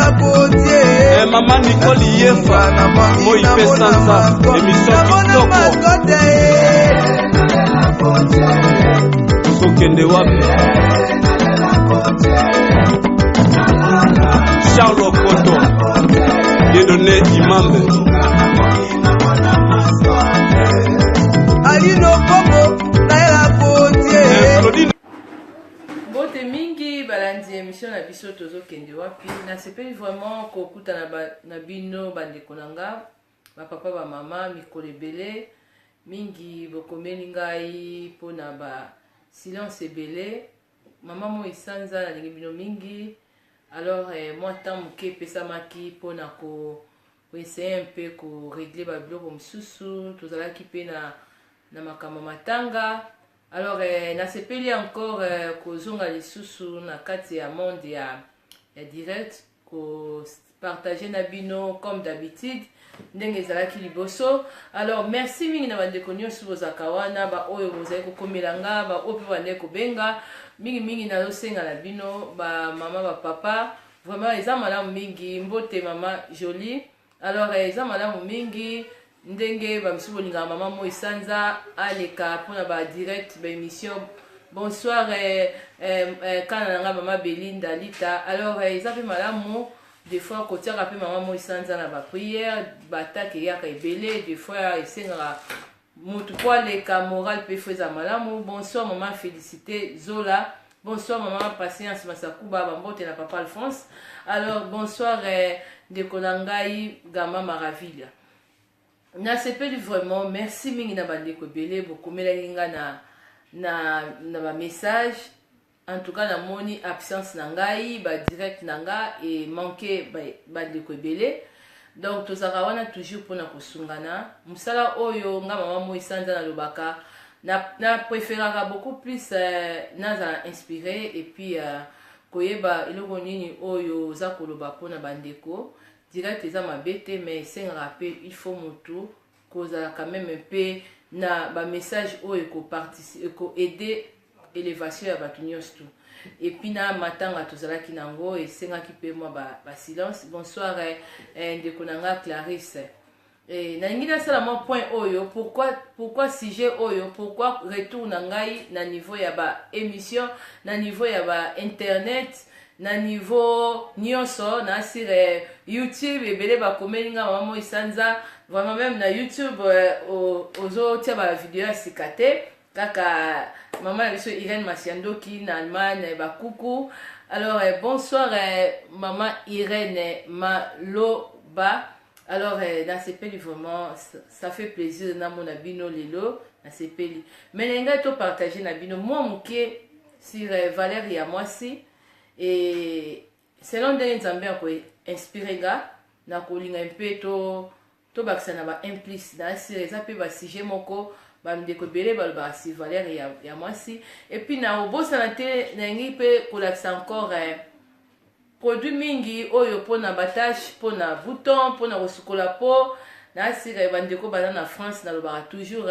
Eh, mama Nicole Yefa, moi pe sanza, émission kitoko. Tokende wapi? Charles Okoto, Dieudonné Imambe. Alino Bongo, Naila Gauthier. Claudine Mbote mingi balandi emission na biso tozokende wapi. Nasepeli vraiment kokutana na bino bandeko na nga, bapapa, bamama. Mikolo ebele mingi bokomeli ngai mpona ba silence ebele. Mama Moi Sanza, nalingi bino mingi. Alors mwa temps moke epesamaki mpona koessayer mpe korégler babiloko mosusu. Tozalaki mpe na makambo matanga. Alors nasepeli encore kozonga lisusu na kati ya monde ya direct, kopartager na bino comme d'habitude ndenge ezalaki liboso. Alors merci mingi na bandeko nyonso bozalaka wana, baoyo bozali kokomela nga, baoyo mpe bandeki kobenga mingimingi. Nazosenga na bino bamama, bapapa, vraiment eza malamu mingi. Mbote mama Jolie. Alors eza malamu mingi ndenge bamisusu bolingaka mama Moi Sanza aleka mpona badirect, baémission. Bonsoir kana na nga mama Belinda Lita. Alors eza mpe malamu des fois kotiaka mpe mama Moi Sanza na baprière. Batake eyaka ebele, des fois esengaka motu mpo aleka moral mpe fo eza malamu. Bonsoir mama Félicité Zola, bonsoir mama Patience Masakuba, bambote na papa Alphonse. Alors bonsoir ndeko na ngai Gama Maravilla. Nasepeli vraiment, merci mingi na bandeko ebele bokomelaki nga na bamessage. En tout cas namoni absence na ngai, badirect na nga emanke bandeko ebele. Donc tozalaka wana toujours mpona kosungana. Mosala oyo nga mama Moi Sanza nalobaka, na préféraka beaucoup plus nazala inspiré et puis koyeba eloko nini oyo oza koloba mpona bandeko. Direct eza mabe te, mais esengaka mpe il faut motu kozala quand même mpe na bamessage oyo ekoaider élévation ya bato nyonso tu. Et puis na matanga tozalaki nango, esengaki mpe mwa basilence ba. Bonsoir ndeko na nga Clarisse. Nalingi nasala mwa point oyo. Pourquoi sujet oyo? Pourquoi retour na ngai na niveau ya baémission, na niveau ya bainternet, na niveau nyonso na sur YouTube? Ebele bakomeli nga: "Mama Moi Sanza, vraiment même na YouTube ozotia bavideo ya sika te kaka." Mama na biso Irène Masiandoki na Allemagne, bakuku. Alors bonsoir mama Irène Maloba. Alors nasepeli vraiment, ça fait plaisir namona bino lelo, nasepeli. Mais na ngai topartage na bino mwa moke sur valeur ya mwasi. E selon ndenge Nzambe akoinspirer nga, na kolinga mpe to tobakisa na ba implice na asire. Eza mpe basujet moko bandeko ebele balobaka si valeur ya mwasi. Et puis na obosana te, nalingi mpe kolakisa encore produit mingi oyo mpona batache, mpona bouton, mpona kosukola po na asire. Bandeko baza na France, nalobaka toujours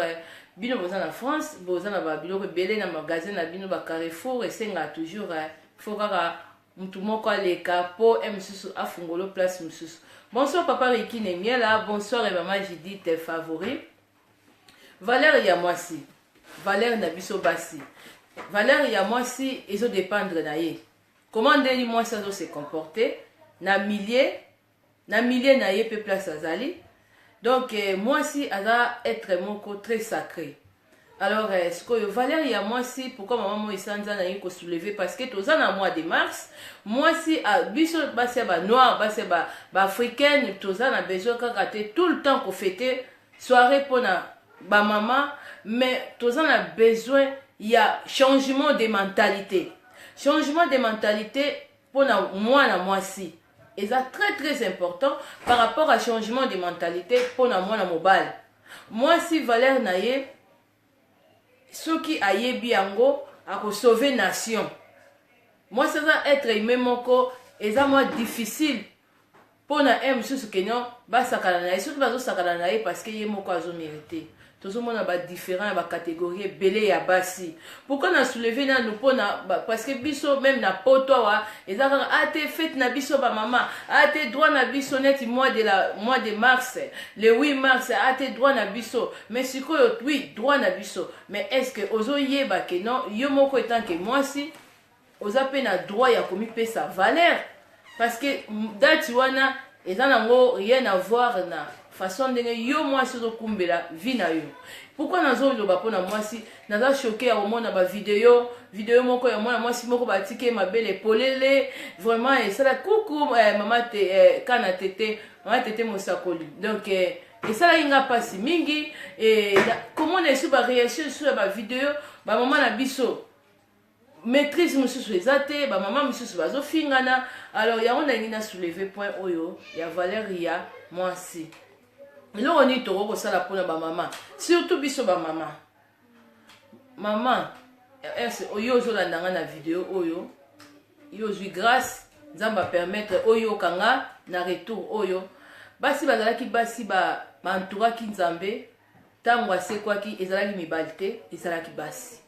bino boza na France, boza na babiloko ebele na magasin na bino, bacarrefour. Esengaka toujours fo kaka mutu moko aleka mpo e mosusu afungola place mosusu. Bonsoir papa Rikine Miela, bonsoir e mama Judith Favori. Valeur ya mwasi, valeur na biso basi, valeur ya mwasi ezodépendre na ye comment ndeni mwasi azose comporter na milieu na ye mpe place azali. Donc mwasi aza être moko très sacré. Alors sikoyo valeur ya mwasi, pourquoi mama Moi Sanza nayi kosoulever? Parce que toza na mois de mars. Mwasi, biso basi ya banoir, basi ya baafricaine, toza na besoin kaka te tout le temps kofêter soirée mpona bamama, mais toza na besoin ya changement de mentalité. Changement de mentalité mpona mwana mwasi eza très très important par rapport à changement de mentalité mpona mwana mobali. Mwasi, valeur na ye, soki ayebi yango, akosauve nation. Mwasi aza être humain moko eza mwa difficile mpona un mosusu kenyo basakana na ye. Soki bazosakana na ye, parce que ye moko azomérite. Tozomona badifférent ya bacatégorie ebele ya basi. Pourquoi na soulever nanu? Mpona parce que biso même na poto awa, eza kaka ate fête na biso bamama, ate droit na biso, neti mois de mars, le 8 mars, ate droit na biso. Mais sikoyo, oui, droit na biso, mais est ce que ozoyeba ke non, yo moko en tant que mwasi, oza mpe na droit ya komipesa valeur? Parce que date wana eza nango rien à voir na façon ndenge yo mwasi ozokumbela vie na yo. Pourquoi nazoloba mpona mwasi? Naza choqué ya komona bavideo, video moko ya mwana mwasi moko batiki mabele polele. Vraiment esala kuku, mama te, kana tete, mama tete mosakoli. Donc esalaki nga mpasi mingi komona esu baréaction esu ya bavideo. Bamama na biso, maîtrise mosusu eza te, bamama mosusu bazofingana. Alors yango nalingi na soulever point oyo ya valeur ya mwasi. Eloko nini tokoki kosala mpona bamama, surtout biso bamama? Mama oyo ozolanda nga na video oyo, yo ozwi grâce, Nzambe apermettre oyoka nga na retour oyo. Basi bazalaki, basi baentouraki Nzambe ntango asekwaki, ezalaki mibali te, ezalaki basi.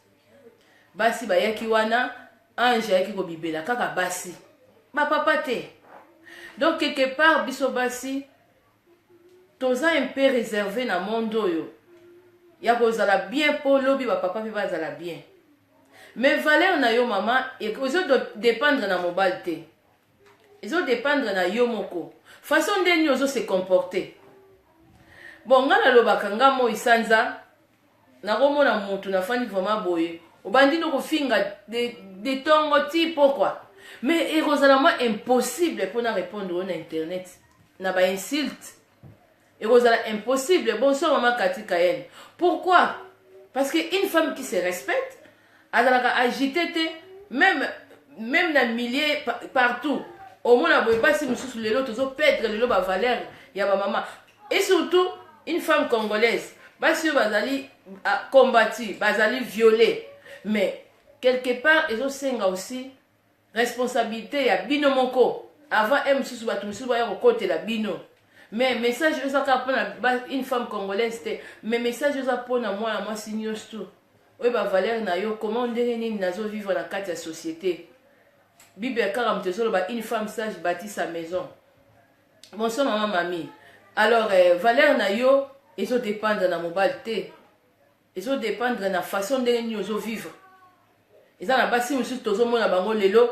Basi bayaki wana, ange ayaki kobibela kaka basi, bapapa te. Donc quelque part biso basi toza un peu réservé na monde oyo ya kozala bien mpo lobi bapapa mpe bazala bien. Mais valeur na yo mama ezodépendre na mobali te, ezodépendre na yo moko, façon nde nini ozose comporter. Bon, nga nalobaka, nga moi sanza nakomona motu nafandi vraiment boye, obandi no kofinga de ntongo ti pokwa, mais ekozala mwa impossible mpona répondre oyo na internet na bainsulte, ekozala impossible. Bonsoir mama Kati Kayene. Pourquoi? Parce que une femme qui se respecte azalaka agité te, même na milieu partout. Omona boye, basi mosusu lelo tozoperdre lelo bavaleur ya bamama, et surtout une femme congolaise. Basi oyo bazali combattu, bazali violé, mais quelque part ezosenga aussi responsabilité ya bino moko avant e mosusu bato mosusu baya kokotela bino. Mais message oyo eza kaka mpona une femme congolaise te, mais message oyo eza mpona mwana mwasi nyonso oyo bavaleur na yo, comment, ndenge nini nazovivre na kati ya société. Bible kaka moto ezoloba: "Une femme sage bâtit sa maison." Bonsoir mama mami. Alors valeur na yo ezodépendre na mobali te, ezodépendre na façon ndenge nini ozovivre. Eza na basi mosusu tozomona bango lelo,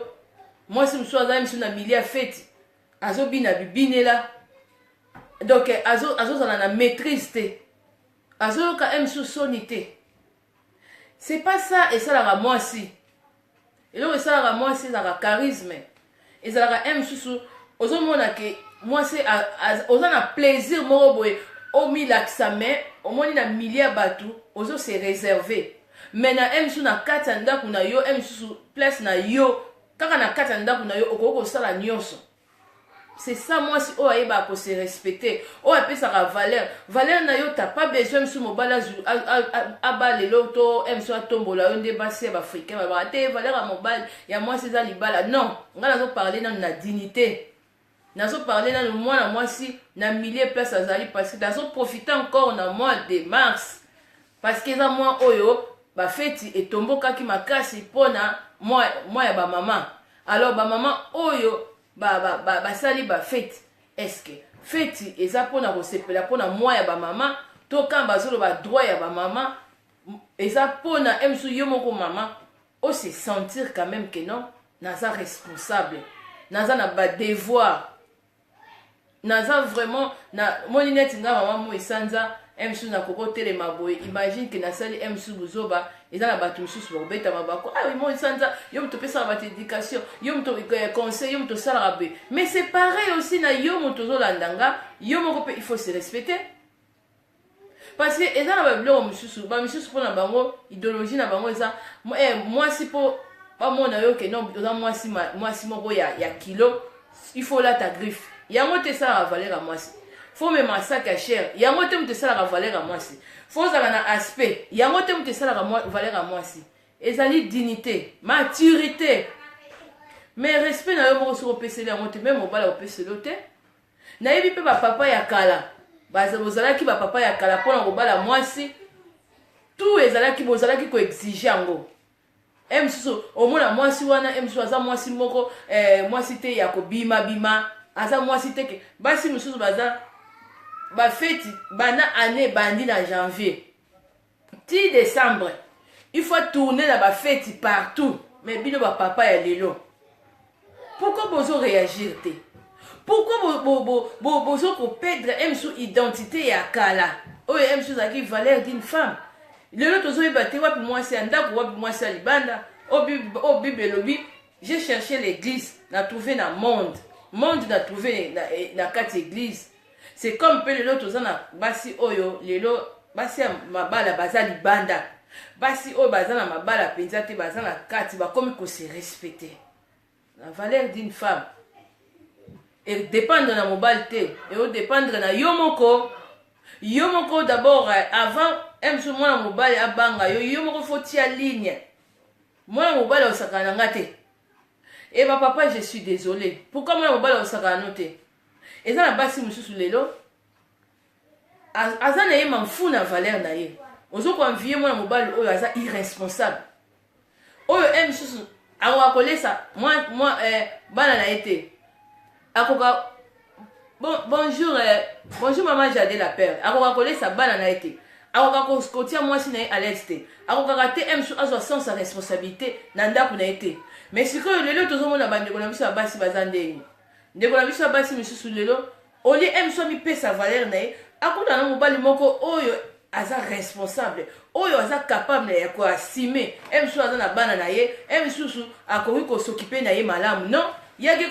mwasi mosusu azali mosusu na milieu ya feti, azobina bibinela, donc azozala na maîtrise te, azoyoka e mosusu soni te. C'est pas ça esalaka mwasi. Eloko esalaka mwasi ezalaka charisme, ezalaka e mosusu ozomona ke mwasi oza na plaisir moko boye, omilakisa, mais omoni na milieu ya bato ozose réserve. Mais na e mosusu na kati ya ndako na yo, e mosusu place na yo kaka na kati ya ndako na yo, okoki kosala nyonso. C'est ça mwasi oyo ayebaka kose respecter, oyo apesaka valeur. Valeur na yo, t'as pas besoin mosusu mobali abalelo to mosusu atombola yo. Nde basi ya baafricain babaka te, valeur ya mobali, ya mwasi eza libala. Non, ngai nazoparle nanu na dignité, nazoparle nanu mwana mwasi na milieu place azali, parce que nazoprofite encore na mois de mars, parce que eza mois oyo bafeti etombokaki makasi mpona mois ya bamama. Alors bamama oyo basali ba bafeti, est-ce feti eza mpona kosepela mpona mois ya bamama, to kamba bazoloba droit ya bamama, eza mpona mosusu yo moko mama ose sentir quand même que non, naza responsable, naza na badevoir, naza vraiment na moni neti nga mama mo esanza mosusu nakoki otelema boye. Imagine ke nasali mosusu buzoba, eza na bato mosusu bakobeta mabako: "Ah, mo esanza, yo moto opesaka bato éducation, yo moto conseil, yo moto osalaka boye." Mais c'est pareil aussi na yo moto ozolanda nga, yo moko mpe il faut se respecter, parce que eza na babiloko mosusu, bamisusu mpona bango idéologie na bango eza mwasi mpo bamona yo ke non, oza mwasi, mwasi moko ya kilo, il faut olata griffe. Yango te esalaka valeur ya mwasi. Faut mema sac ya cher, yango te moto esalaka valeur ya mwasi. Faut ozala na aspect, yango te moto esalaka valeur ya mwasi. Ezali dignité, maturité, mais respect na yo moko. Soki opeseli yango te, me mobali akopeseli yo te. Nayebi mpe bapapa ya kala, bozalaki bapapa ya kala mpona kobala mwasi. Tout ezalaki, bozalaki koexige yango. E mosusu omona mwasi wana, e mosusu aza mwasi moko mwasi te ya kobimabima, aza mwasi te ke basi mosusu baza bafeti banda année bandi na janvier ti décembre, il faut tourner na bafeti partout. Mais bino bapapa ya lelo, pourquoi bozo réagir te? Pourquoi bozo koperdre e mosusu identité ya kala oyo e mosusu ezalaki valeur d'une femme? Lelo tozoyeba te wapi mwasi ya ndako, wapi mwasi ya libanda. Oyo Bible elobi: "J'ai cherché l'église, na trouvé na monde, monde na trouvé na kati église." C'est comme mpe lelo toza na basi oyo, lelo basi ya mabala baza libanda, basi oyo baza na mabala mpenza te, baza na kati, bakomi kose respecter. La valeur d'une femme edépendre na mobali te, eodépendre na yo moko, yo moko d'abord. Avant mosusu mwana mobali abanga yo, yo moko faut tia ligne. Mwana mobali osakana na nga te. E bapapa, je suis désolé, pourquoi mwana mobali osakana no te? Eza na basi mosusu lelo aza na ye manfu na valeur na ye, ozokoenvier mwana mobali oyo aza irresponsable, oyo e mosusu akoka kolesa mwa bana na ye te, akoka bonjour mama Jade la Père, akoka kolesa bana na ye te, akoka kotia mwasi na ye à l'aise te, akokaka te mosusu azwa sens ya responsabilité na ndako na ye te. Mais sikoyo lelo tozomona bandeko na biso ya basi baza ndenge ndeko na biso ya basi misusu lelo, olie mosusu amipesa valeur na ye, akutana na mobali moko oyo aza responsable, oyo aza capable ya koassumer, e mosusu aza na bana na ye, e mosusu akoki kos'occuper na ye malamu. Non, yaki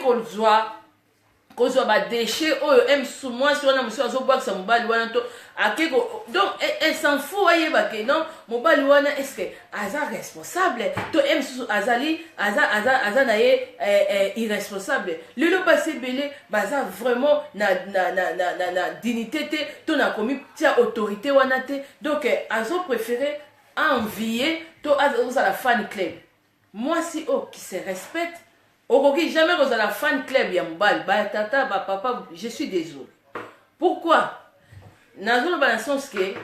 kozwa badéchets oyo e mosusu mwasi wana mosusu azobwakisa mobali wana to ake. Donc elle s'en fout, ayeba ke non, mobali wana, est ce que aza responsable to e mosusu azali aza na ye irresponsable. Lelo basi ebele baza vraiment na dignité te to na komitia autorité wana te. Donc azopréféré envier to ozala fan club. Mwasi oyo qui se respecte okoki jamais kozala fan club ya mobali. Batata, bapapa, je suis désolé. Pourquoi nazoloba na sens ke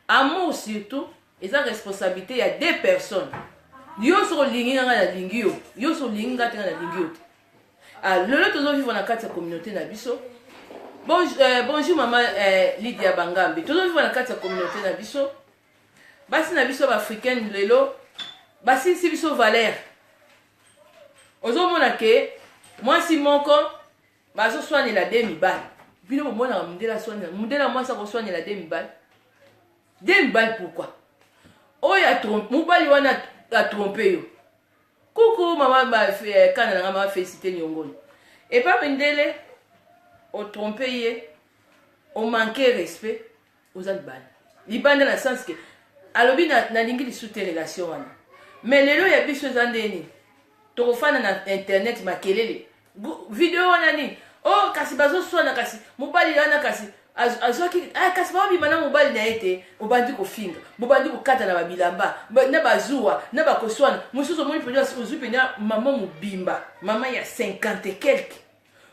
amour surtout eza responsabilité ya deux personnes. Yo soki olingi nga, ngai nalingi yo. Yo soki olingi nga te, ngai nalingi yo te. Ah, lelo tozovivre na kati ya communauté na biso. Bonjour mama Lydia Bangambe. Tozovivre na kati ya communauté na biso, basi na biso baafricaine lelo basilisi biso valeur. Ozomona ke mwasi moko bazoswanela de mibali. Bino bomonaka mondele aswanela, mondele mwasi akoswanela de mibali, de mibali? Pourquoi? Oyo mobali wana atrompe yo. Kuku mama kana nanga, mama Félicité Niongoni. Epa mindele, otrompe ye, omanque respect, oza libanda, libanda na sens ke alobi nalingi lisusu te relation wana. Mais lelo ya biso eza ndeni? Tokofanda na internet, makelele, video wana nini? Oh, kasi bazoswana, kasi mobali wana kasi azwaki, ah, kasi babima na mobali na ye te. Obandi kofinga, bobandi kokata na babilamba na bazuwa na bakoswana. Mosusu omoni mpenza, ozwi mpenza mama mobimba, mama ya 50 et quelque.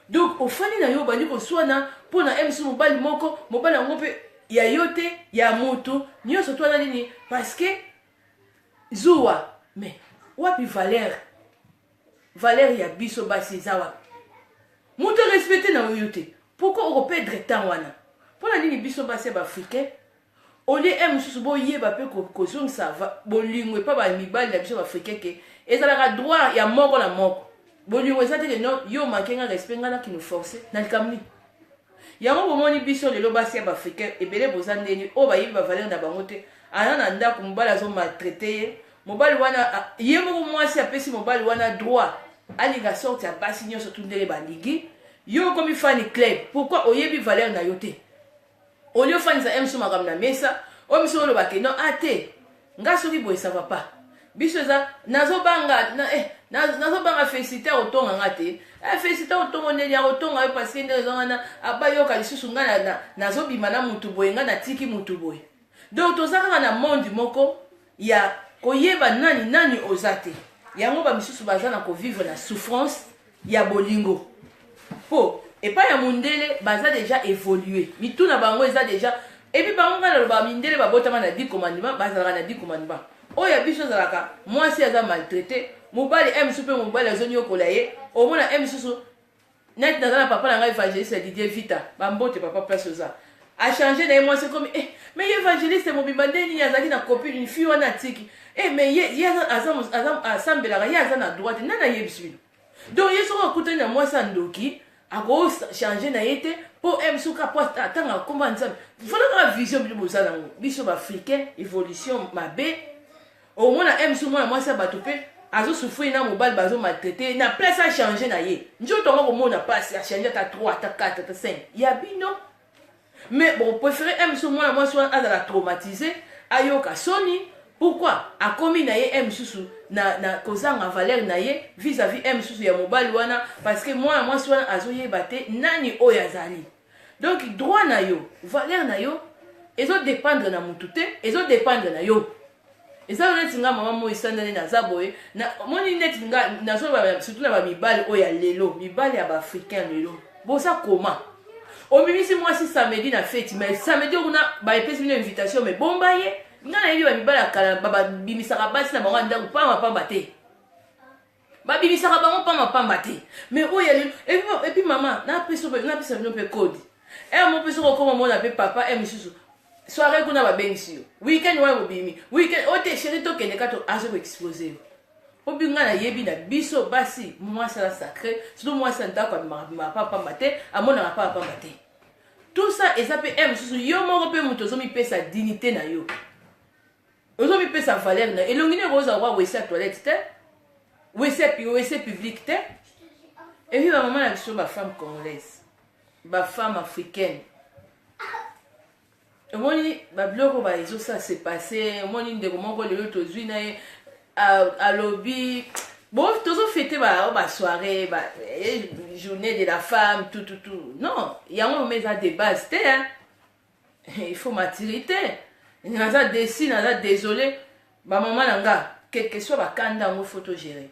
Donc ofandi na yo, obandi koswana mpo na msu mobali moko, mobali yango mpe ya yo te, ya motu nyonso to wana nini, parce que zuwa. Mais wapi valeur? Valeur ya biso basi eza wapi? Moto arespecte na oyo te, pourquoi okoperdre temps wana? Mpona nini biso basi ya baafricain, olie e mosusu boyeba mpe kozongisa bolingo epa bamibali na biso baafricain, ke ezalaka droit ya moko na moko? Bolingo eza te ke non, yo omanque nga respect, nga nakino force na likambo nini. Yango bomoni biso lelo basi ya baafricain ebele boza ndeni oyo bayebi bavaleur na bango te. Aza na ndako, mobali azomaltraite ye, mobali wana ye moko mwasi apesi mobali wana droit alinga sorte ya basi nyonso tu ndenge balingi. Yo okomi fan club. Pourquoi? Oyebi valeur na yo te. Olie ofandisa ye mosu makambo na mesa oyo miso, olobake non, a te, nga soki boye, ça va pas. Biso eza nazobanga nazobanga Félicité akotonga nga te. Félicité akotonga ndeni? Akotonga yo parce que ndenge eza wana, abayoka lisusu nga nazobima na mutu boye, nga natiki mutu boye. Donc toza kaka na monde moko ya koyeba nani nani oza te. Yango bamisusu baza na kovivre na souffrance ya bolingo, mpo epai ya mondele baza déjà évolue, mitu na bango eza déjà. Et puis bango, ngai nalobaka, mindele babotama na 10 commandement, bazalaka na 10 commandement. Oyo ya biso ezalaka mwasi aza maltraité, mobali e mosusu mpe mobali azoniokola ye. Omona e mosusu neti naza na papa na ngai, évangéliste Didier Vita, bambote papa, place oza, achange na ye mwasi komi eh, mais ye évangéliste mobimba nde nini, azalaki na copine, une fille wana atiki eh, mais ye asambelaka, ye aza na droit te. Nani ayebisi bino? Donc ye soki akutani na mwasi ya ndoki, akochange na ye te, mpo e mosuka po atanga nkombo ya Nzambe. Voilà kaka vision bino boza nango. Biso baafricain, évolution mabe. Omona e mosusu mwana mwasi ya bato mpe azosouffrir na mobali, bazomaltraite, na place achange na ye, nzoto yango komona mpasi, achange ata 3, ata 4, ata 5 ya bino. Mais bon, préféré e mosusu mwana mwasi wana azala traumatisé, ayoka soni. Pourquoi? Akomi na ye e mosusu na kozanga valeur na ye vis-à-vis e mosusu ya mobali wana, parce que mwana mwasi wana azoyeba te nani oyo azali. Donc droit na yo, valeur na yo ezodépendre na mutu te, ezodépendre na yo. Eza neti nga mama moi esandani, naza boye, moni neti nga nazoloba surtout na bamibali oyo ya lelo, mibali ya baafricain lelo. Boza koma obimisi mwasi samedi na feti, mais samedi kuna baepesi bino invitation, mais bomba ye. Nga nayebi bamibali ya kala babimisaka basi na bango ya ndako pamba pamba te, babimisaka bango pamba pamba te. Mais oyo ya lelo, et puis mama, napesa bino mpe code e mo mpe soki okoma mona mpe papa e mosusu, soirée kuna babengisi yo, weekend wana bobimi weekend o te, chéri, tokende kato, azo koexpose yo. Po bi ngai nayebi na biso basi, mwasi aza sacré, surtout mwasi ya ndako, abimaka bimaka pamba te, amonaka pamba pamba te. Tout ça eza mpe e mosusu yo moko mpe moto ozomipesa dignité na yo, ozomipesa valeur na yo. Elongi nini ekozala kwa WC ya toilette te, WC public te? Et puis bamama na biso, bafemme congolaise, bafemme africaine, omoni babiloko ba ezosala se passe. Omoni ndeko moko lelo tozwi na ye, alobi bon, tozofete basoirée ba, journée de la femme, tout tout tout. Non, yango mome eza de base te, hein? Il faut maturité. Naza déçu, naza désolé, bamama na nga. Quelque soit bakanda yango, faut togérer.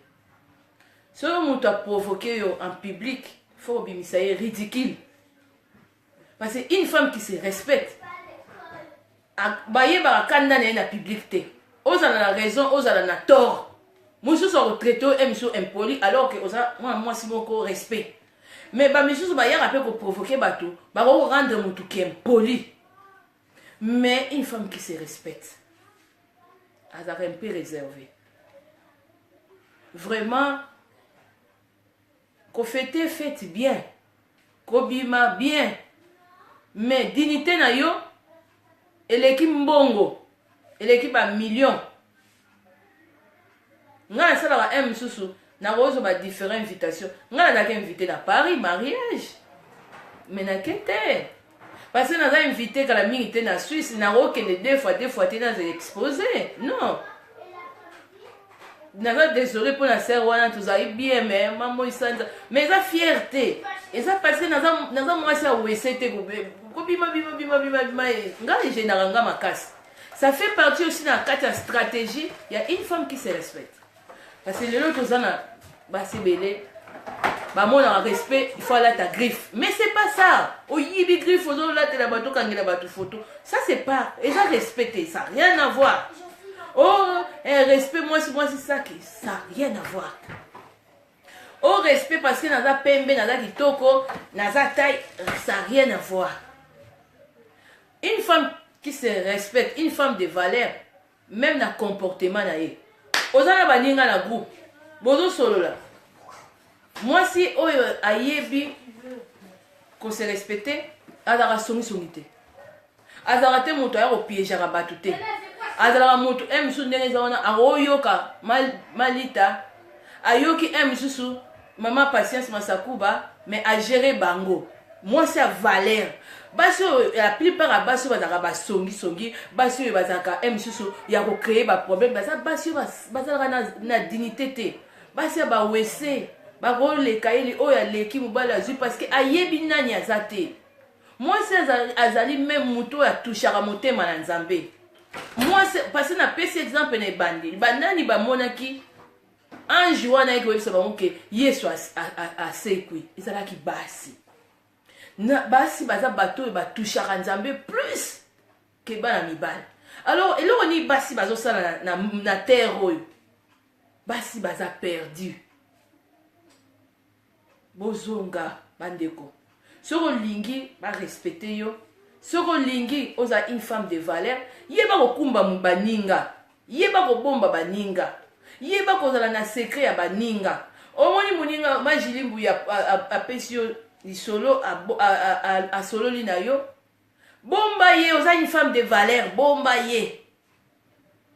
Soki moto aprovoke yo en public, faut obimisa ye ridicule, parce que une femme qui se respecte, bayebaka kanda na ye na public te. Ozala na raison, ozala na tort, mosusu akotraite oyo mosusu impoli, alors que oza mwana mwasi moko respect. Mais bamisusu bayaka mpe koprovoke bato, bakokorendre motu ke impoli. Mais une femme qui se respecte azalaka un peu réservé. Vraiment, kofete fête bien, kobima bien, mais dignité na yo eleki mbongo, eleki bamillion. Ngai nasalaka un mosusu, nakozwa ba différent invitation. Ngai nazalaki invité na Paris, mariage, mais nake te, parce que naza invité kala mingi te na Suisse. Nakokende deux fois, deux fois te, naza exposé. Non, naza désolé mpo na sere wana, tozali bien, mais mambo esanza, mais eza fierté, eza parce que naza mwasi ya WC te, kobima bima bima bima bima. Ngai egênaka nga makasi. Ça fait partie aussi na kati ya stratégie ya une femme qui se respecte, parce que lelo toza na basi ebele bamonaka respect, il faut alata griffe, mais c'est pas ça. Oyibi griffe, ozolatela bato, okangela bato photo, ça c'est pas eza respect te, ça rien à voir. Oh eh, respect, mwasi mwasi saki, ça rien à voir. Oh, respect parce que naza pembe, naza kitoko, naza taille, ça rien à voir. Une femme qui se respecte, une femme de valeur, même na comportement na ye, oza na baninga na groupe, bozosolola, mwasi oyo ayebi kose respecte azalaka songisongi te, azalaka te moto aya kopiégeaka bato te. Azalaka moto e mosusu ndenge eza wana, akoyoka malita, ayoki e mosusu mama Patience Masakuba, mais agere bango. Mwasi ya valeur, basi oyo, la plupart ya basi oyo bazalaka basongisongi, basi oyo bazalaka e mosusu ya kocréer baproblème, baza basi oyo bazalaka na dignité te. Basi ya bawese bakoleka ye, oyo aleki mobali azwi, parce que ayebi nani aza te. Mwasi azali même moto oyo atushaka motema na Nzambe. Mwasi, parce que napesi exemple na ebandeli, banani bamonaki ange wana ayeki koyebisa bango ke Yesu asekwi? Ezalaki basi. Na basi baza bato oyo batushaka Nzambe plus. Ke bana mibali. Alors eloko nini basi bazosala na terre oyo? Basi baza perdu. Bozonga bandeko. Soki olingi barespecte yo, soki olingi oza une femme de valeur, yeba kokumba baninga, yeba kobomba baninga, yeba kozala na secret ya baninga. Omoni moninga Majili Mbuya apesi yo lisolo, asololi na yo, bomba ye. Oza une femme de valeur, bomba ye,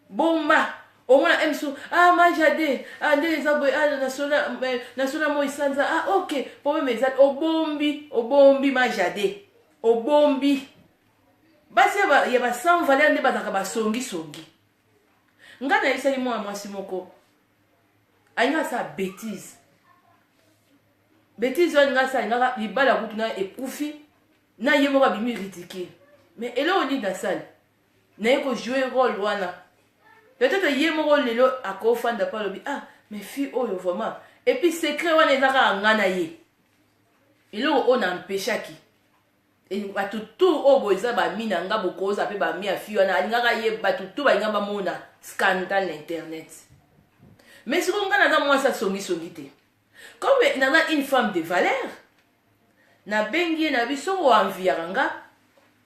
bomba. Omona msu, ah, Majade, ah, nde eza boye, ah, nasona moi sanza, ah, ok, problème eza, obombi, obombi Majade, obombi. Basi ya ba sans valeur nde bazalaka basongisongi. Ngai nayebisaki mwana mwasi moko alingi asala bêtise, bêtise oyo alingi asala, alingaka libala kutu na ekufi na ye moko, abimi ridicule. Mais eloko nini nasali? Naye kojouer rôle wana. Peut-être ye moko lelo akofanda mpo alobi: "Ah, mais fille oyo vraiment." Et puis secret wana eza kaka nga na ye. Eloko oyo na empêchaki bato tu oyo boye eza bami na nga, bokoza mpe bami ya fille wana alingaka ye, bato tu balinga bamona scandale na internet. Mais sikoyo nga naza mwasi asongisongi te. Comme naza une femme de valeur, nabengi ye na biso: "Oenviaka nga,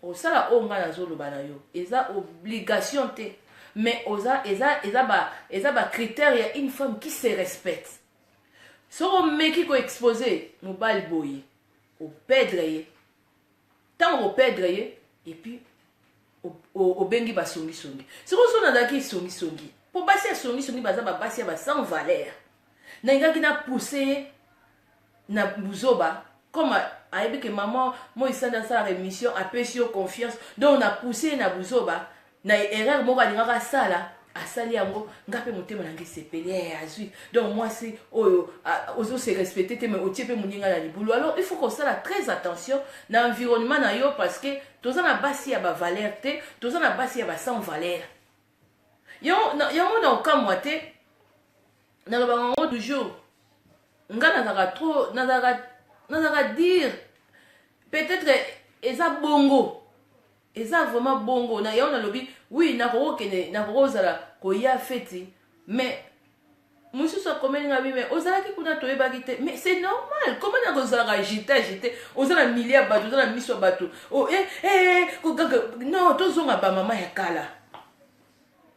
osala oyo nga nazoloba na yo, eza obligation te, mais oza eza bacritère ya une femme qui se respecte. Soki omeki koexpose mobali boye, operdre ye. Ntango operdre ye, et puis obengi basongisongi." Soki oso nazalaki songisongi, mpo basi ya songisongi baza babasi ya basans valeur, nalingaki napousse ye na buzoba. Comme ayebi ke mama Moisanda asalaka émission, apesi yo confiance, donc napousse ye na buzoba, na erreur moko alingaka asala, asali yango. Nga mpe motema na ngai esepeli, azwi. Donc mwasi oyo ozose respecte te, mais otie mpe moninga na libulu. Alors il faut kosala très attention na environnement na yo, parce que toza na basi ya bavaleur te, toza na basi ya basans valeur. Yango na okamwa te, nalobaka yango toujours. Nga nazalaka trop, nazalaka dire peut-être eza bongo, eza vraiment bongo. Na yango nalobi oui, nakokokende, nakokozala koya feti, mais mosusu akomeli nga bi: "Mais ozalaki kuna, toyebaki te." Mais c'est normal. Comment nakozalaka agité, agité? Oza na milieu ya bato, oza na miso ya bato. Oh, eh, eh, non, tozonga bamama ya kala.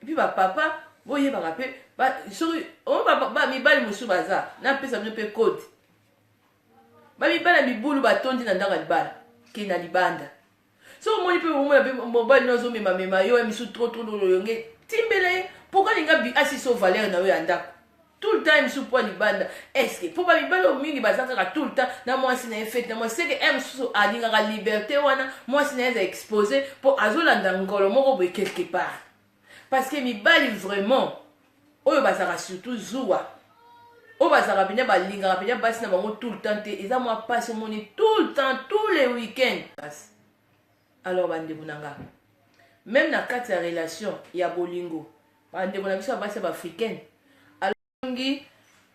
Et puis bapapa, boyebaka mpe soki mibali mosusu baza, napesa bino mpe code. Bamibali ya mibulu batondi na ndako ya libala, ke na libanda. So omoni mpe, omona mpe mobali no azomemamema yo ya misu trop trop loyonge, timbela ye. Pourquoi alinga asiso valeur na yo ya ndako tout le temps misu mpo libanda? Est-ce mpo bamibali oyo mingi baza kaka tout le temps na mwasi na ye, fete na mwasi, seke e mosusu alingaka liberté wana, mwasi na ye eza exposé mpo azolanda ngolo moko boye quelque part? Parce que mibali vraiment oyo bazalaka surtout zuwa, oyo bazalaka mpenza, balingaka mpenza basi na bango tout le temps te. Eza mwa mpasi, omoni tout le temps, tous les week-end. Alors bandeko na nga, même na kati ya relation ya bolingo, bandeko na biso ya basi ya baafricaine, alongi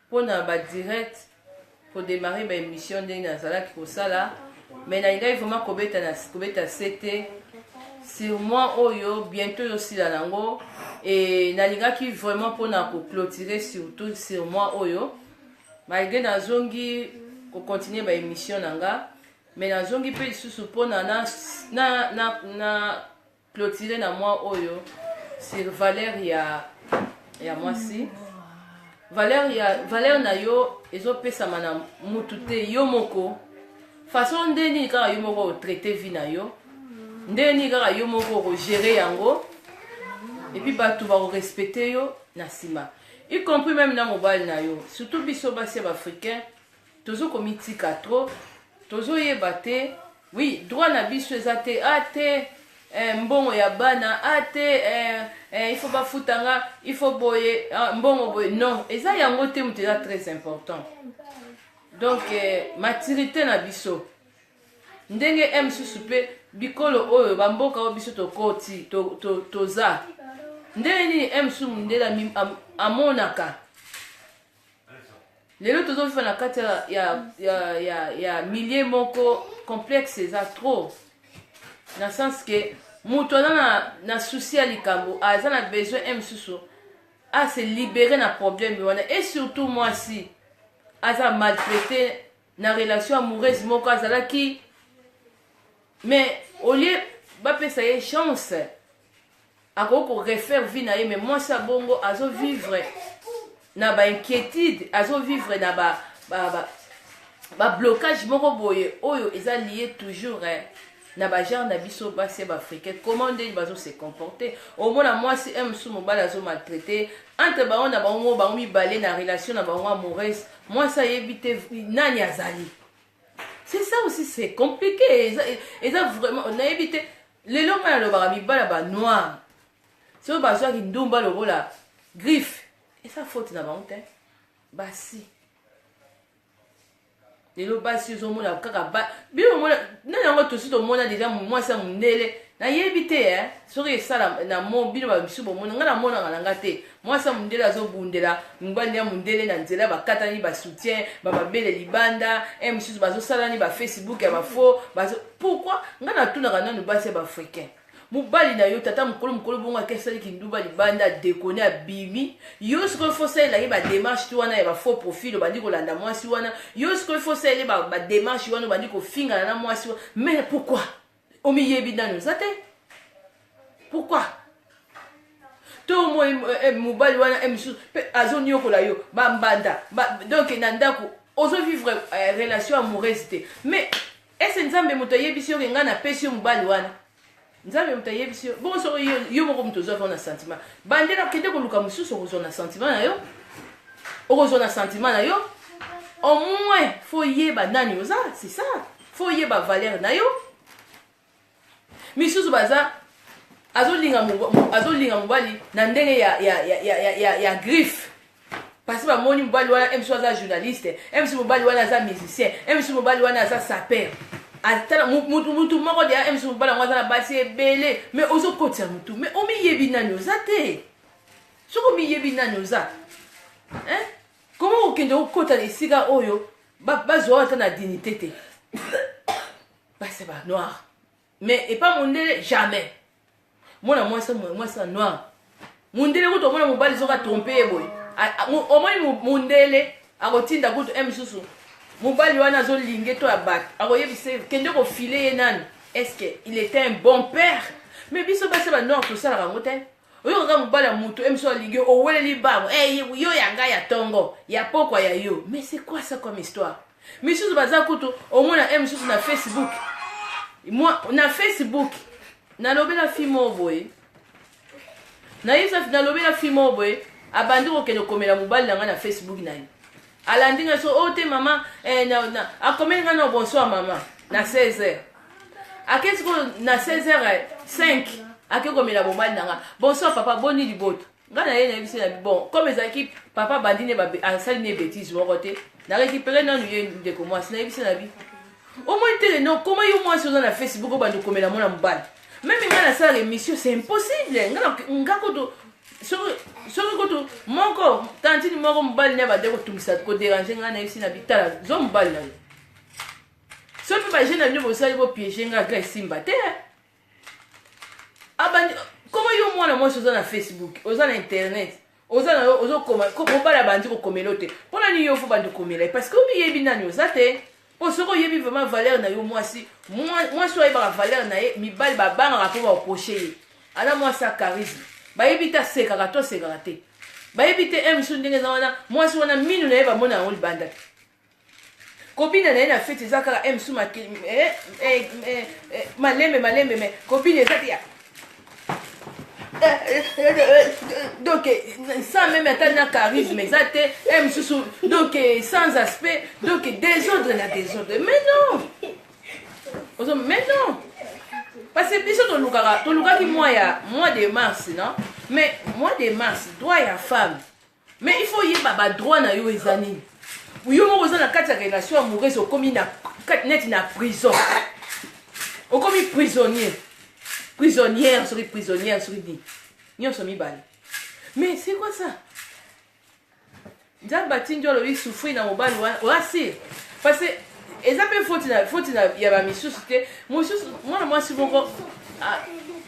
mpona badirect kodémarrer baémission ndenge nazalaki kosala. Mais nalingaki vraiment kobeta sete sur moi oyo bientôt ezosila nango. E nalingaki vraiment mpona koclôturer surtout sur moi oyo, malgré nazongi kocontinue baémission na nga, mais nazongi mpe lisusu mpona na clôturer na mwa oyo sur valeur ya mwasi. Valeur ya valeur na yo ezopesama na mutu te, yo moko. Façon nde nini kaka yo moko otraite vie na yo, nde nini kaka yo moko okogérer yango, et puis bato bakorespecte yo na nsima, y compris même na mobali na yo. Surtout biso basi ya baafricain, tozokomitika trop, tozoyeba te. Oui, droit na biso eza te, a te, mbongo ya bana, a te, il faut bafutanga, il faut boye, ah, mbongo boye. Non, eza yango te. Moto eza très important. Donc maturité na biso, ndenge e mosusu mpe bikolo oyo, bamboka oyo biso tokoti, toza ndenge nini, e mosusu mondele amonaka lelo tozoviva na kati ya milieu moko complexe, eza trop na sens ke Moto aza na, na souci ya likambo, aza na besoin e mosusu a se libérer na problème wana. Et surtout mwasi aza maltraité na relation amoureuse moko azalaki, mais au lieu bapesa ye chance, akoki korefaire vie na ye. Mais mwasi ya bongo azovivre na bainquiétude, azovivre na bablocage ba, ba, ba moko boye oyo eza lié toujours, eh, na bagenre na biso basi ya baafricain, comment ndeni bazose comporter. Omona mwasi e mosusu, mobali azomaltraite entre bango na bango, bango mibale na relation na bango amoureuse, mwasi ayebi te nani azali. C'est ça aussi, c'est compliqué. Eza vraiment, nayebi te. Lelo ngai nalobaka, mibala banoir soki bazwaki ndumba lokola griffe, eza faute na bango te. Basi lelo, basi ozomona kaka bino omona nani yango. Tosi tomona deja mwasi ya mondele, nayebi te, eh, soki esala na mo bino bamisu bomona. Ngai namonaka na nga te mwasi ya mondele azobundela mobali ya mondele na nzela, bakatani basoutien, bamabele libanda, e mosusu bazosalani bafacebook ya bafaux bazo. Pourquoi? Ngai natunaka nanu basi ya baafricain: mobali na yo, tata mokolo mokolo bongo, ake asaliki nduba libanda, adekone, abimi, yo sikoyo faut osalelaki badémarche ti wana ya bafaux profil, obandi kolanda mwasi wana. Yo sikoyo faut osalele badémarche wana, obandi kofingana na mwasi wana. Mais pourquoi? Omiyebi nani oza te. Pourquoi? To moi mobali wana e mosusu mpe azoniokola yo bambanda ba, donc na ndako ozovivre relation amoureuse te. Mais ese Nzambe moto ayebisi yo ke ngai napesi yo mobali wana? Nzambe moto ayebisi yo bongo? Soko yo, yo moko moto ozwaka na sentiment, bandela, kende koluka mosusu. Okozwa na sentiment na yo, okozwa na sentiment na yo. Au moins faut yeba nani oza, c'est ça, faut yeba valeur na yo. Misusu baza azolinga mobali na ndenge ya griffe, parce que bamoni mobali wana msu aza journaliste, msu mobali wana aza musicien, msu mobali wana aza sapeur. Mutu moko deya, msu mobali yango aza na basi ebele, mais ozokotisa mutu, mais omiyebi nani oza te. Soki omiyebi nani oza, hein? Comment okende okota na esika oyo bazwa ata na dignité te? Basi banoir, mais epa mondele jamais. Mona mwasi, mwasi ya noir, mundele kutu omona mobali soki atrompe ye boye, omoni mundele akotinda kutu e mosusu mobali wana azolinge to ya bato, akoyebisa kende kofile ye nani, est ce que il était un bon père. Mais biso basi banoir tosalaka yango te. Oyokaka mobali ya motu e mosusu alingi, oweleli bango, hey, yo ya ngai ya ntongo ya pokwa ya yo. Mais c'est quoi ça comme histoire? Misusu baza kutu, omona e mosusu na Facebook. Moi, na Facebook nalobela fille moko boye, nayebisa, nalobela fille moko boye, abandi kokende komela mobali na ngai na Facebook na ye. Alandi ngai so oyo te, mama, eh, akomeli ngai na bonsoir mama na 16 heures. Ake sikoyo na 16 heures 5, ake komela mobali na ngai: "Bonsoir papa, boni liboto?" Ngai na ye nayebisi na bon, comme ezalaki papa bandi ne asali ne bétise moko te, na récupéré nanu ye ndeko mwasi, nayebisi na bi: "Omoni tele no koma yo mwasi oza na Facebook, obandi komela mwana mobali." Même ngai nasala émission, c'est impossible. Nga kutu soki kutu moko tantine moko, mobali ne bande kotungisa, kodéranger ngai, nayebisi na bitala zo mobali na yo. Soki mpe bajeune na bino bosali bopiéger ngai, ga esimba te. Abandi koma yo mwana mwasi oza na Facebook, oza na internet, oza na yo ozokoma, mobali abandi kokomela yo te. Mpona nini yo faut bandi komela ye? Parce que omiyebi nani oza te. Mpo soki oyebi vraiment valeur na yo, mwasi, mwasi oyo ayebaka valeur na ye, mibali babangaka mpo baapproche ye. Aza mwasi ya charisme, bayebi te asekaka to asekaka te, bayebi te. E misu ndenge eza wana, mwasi wana minu na ye bamona yango libanda te. Kobina na ye na feti eza kaka e misu malembe malembe, mais kobina eza te ya donc sans même ata na charisme eza te. E mosusu donc sans aspect, donc désordre na désordre. Mais non, ozo, mais non, parce que biso tolukaka, tolukaki mois ya mois de mars, non? Mais mois de mars, droit ya femme, mais il faut yeba badroit na yo eza nini. Yo moko oza na kati ya relation amoureuse, okomi na neti na prison, okomi prisonnier, prisonnière, soki prisonnière, soki nini, nyonso mibale. Mais c'est quoi ça? Nzambe atindi olobi souffrir na mobali wana, oasir, parce que eza mpe faute na ya bamisusu te. Mosusu mwana mwasi moko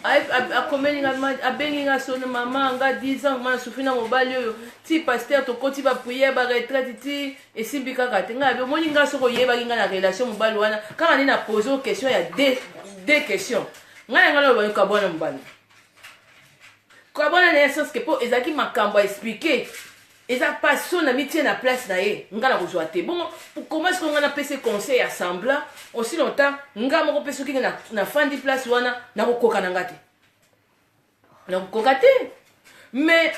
Akomeli nga, abengi nga sono: "Mama, nga 10 ans ma nasouffrir na mobali oyo, ti pasteur tokoti baprière, baretraite, ti esimbi kaka te." Ngai omoni nga, soki oyebaki nga na relation mobali wana kaka nde na pose question ya deux questions, ngai na ngai naloba: kabwana mobali, kabwana na ye, sens que mpo ezalaki makambo ya expliquer, eza paso na mitie na place na ye, nga na kozwa te. Bongo comment sikoyo nga napesi conseil ya semblant aussi longtemps nga moko mpe soki nafandi place wana, nakokoka na nga te, nakokoka te? Mais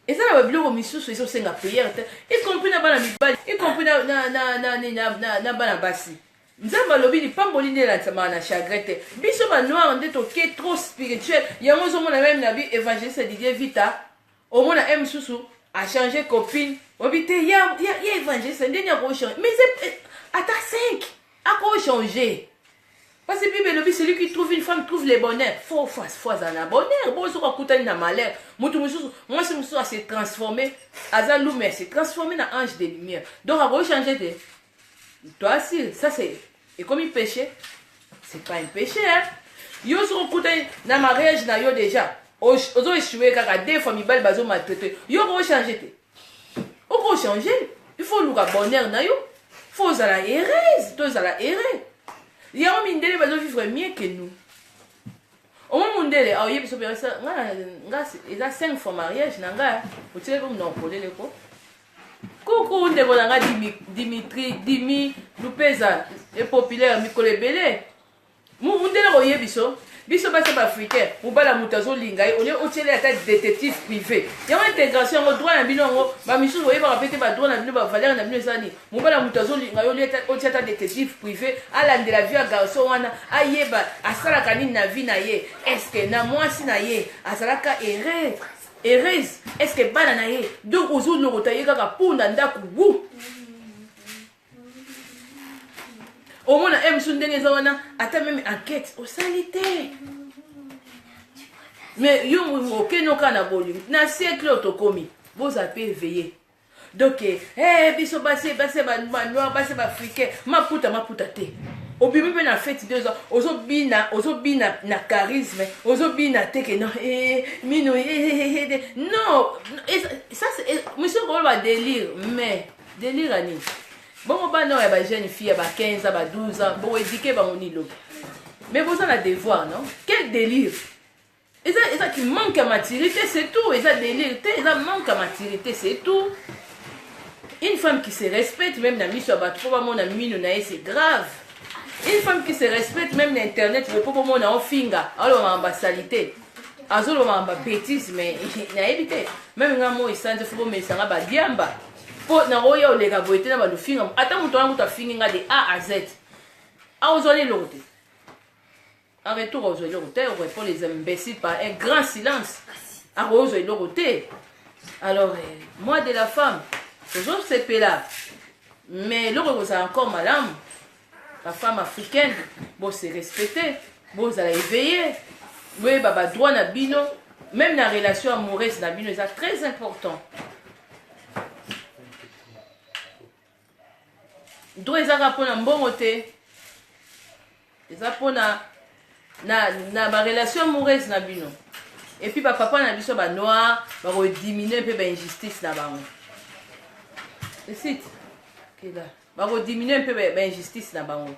eza na babiloko misusu ezosenga prière te, y compris na bana mibali, y compris na bana basi. Nzambe alobi lipamboli nde elandisamaka na chagrin te. Biso banoir nde toke trop spirituel. Yango ozomona même na bi évangéliste Didier Vita, omona e mosusu achange copine, obi te ya évangéliste ndeni akochange, mais ata 5 akochange, parce que Bible elobi: "Celui qui trouve une femme trouve le bonheur." Faut azala na bonheur. Bongo soki akutani na malheur, motu mosusu, mwasi mosusu ase transformé, aza lume, ase transformé na ange de lumière, donc akochange te. Toi, si ça c'est ekomi péché, c'est pas un péché, hein? Yo soki okutani na mariage na yo déjà, ozo échoué kaka deux fois, mibali bazomaltraite yo, okochange te? Okochange. Il faut oluka bonheur na yo, faut ozala heureuse to ozala heureux. Yango mindele bazovivre mieux que nous. Omoi mundele aoyebi so nga eza cinq fois mariage na ngai, otikali mpo monoko polele ko. Kuku, ndeko na nga Dimitri Dimi Lupeza e populaire mikolo ebele. Mundele koyebi so biso basi baafricain, mobala moto azolinga ye, olie otiele ata détective privé. Yango intégration, yango droit na bino, yango bamisusu oyebaka mpe te badroit na bino, bavaleur na bino eza nini. Mobala moto azolinga yo, olie otia ata détective privé, alandela vie ya garçon wana, ayeba asalaka nini na vie na ye, est-ce na mwasi na ye azalaka heureuse, est-ce bana na ye. Donc ozolokota ye kaka mpunda ndako wu omona e mosusu ndenge eza wana, ata même enquête osali te. Mais yo okende okaa na bolingo na siècle oyo tokomi, bozala mpe éveillé. Donc biso basi banoir, basi baafricain, maputa maputa te. Obimi mpe na fête 2 ans, ozobina, ozobina na charisme, ozobina te ke non, mino non. Ça, monsieur, koloba délire, mais délire ya nini? Bongo bana oyo ya bajeune fille ya ba 15 ans, ba 12 ans, bokoéduquer bango nini lobi? Mais boza na devoir, non? Quel délire? Eza qui manque ya maturité, c'est tout. Eza délire te, eza manque ya maturité, c'est tout. Une femme qui se respecte, même na miso ya bato mpo bamona mino na ye, c'est grave. Une femme qui se respecte, même na internet boye mpo bomona ofinga, aloba makambo basali azoloba makambo babêtise, mais nayebi te. Même nga mo esanzi, faut bomesanga badiamba mpo nakoya oleka boye te na balofinga. Ata moto wana, moto afingi nga de A à Z, aozwala eloko te en retour, ozwa eloko te. Orépond les imbéciles par un grand silence, akozwa eloko te. Alors moi de la femme, tozosepela, mais eloko ekozala encore malamu, bafemme africaine bose respecte, bozala éveillé, boyeba badroit na bino, même na relation amoureuse na bino, eza très important. Droit ezaka mpona mbongo te, eza mpona na barelation amoureuse na bino. Et puis bapapa na biso banoir bakodiminuer mpe bainjustice na bango esite kela, bakodiminuer mpe bainjustice na bango.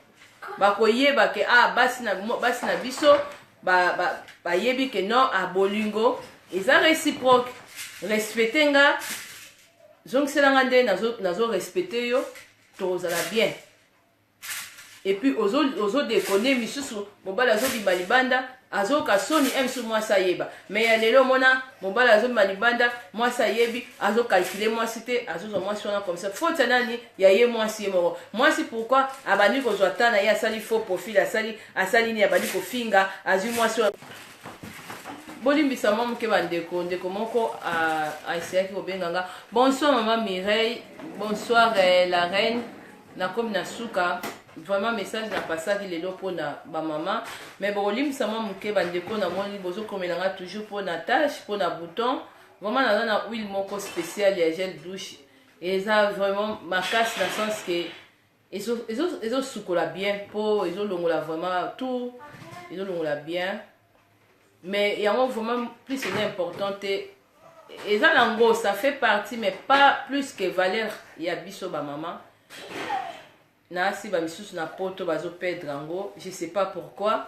Bakoyeba ke ah, basi na biso bayebi ke non, ah, bolingo eza réciproque. Respecte nga, zongiselanga nde nazo respecte yo, tokozala bien. Et puis ozodekone misusu, mobali azobima libanda, azoyoka soni e misusu mwasi ayeba. Mais ya lelo omona mobali azobima libanda, mwasi ayebi, azocalculer mwasi te, azozwa mwasi wana comme ça. Faute ya nani? Ya ye mwasi ye moko. Mwasi pourquoi abandi kozwa ta na ye, asali faux profil, asali nini, abandi kofinga, azwi mwasi wana. Bolimbisa mwa moke bandeko, ndeko moko aeseyaki kobenga nga. Bonsoir mama Mireille, bonsoir la reine. Nakomi na suka vraiment message napasaki lelo mpona bamama, mais bokolimbisa mwa moke bandeko. Namoni bozokomela nga toujours mpona tache, mpona bouton. Vraiment naza na huile moko spéciale ya gel douche, eza vraiment makasi na sens ke ezosukola bien mpo ezolongola vraiment tout, ezolongola bien. Mais yango vraiment plus eza important te. Eza nango, ça fait partie, mais pas plus que valeur ya biso bamama. Nasi bamisusu na poto bazoperdre yango, je sais pas pourquoi.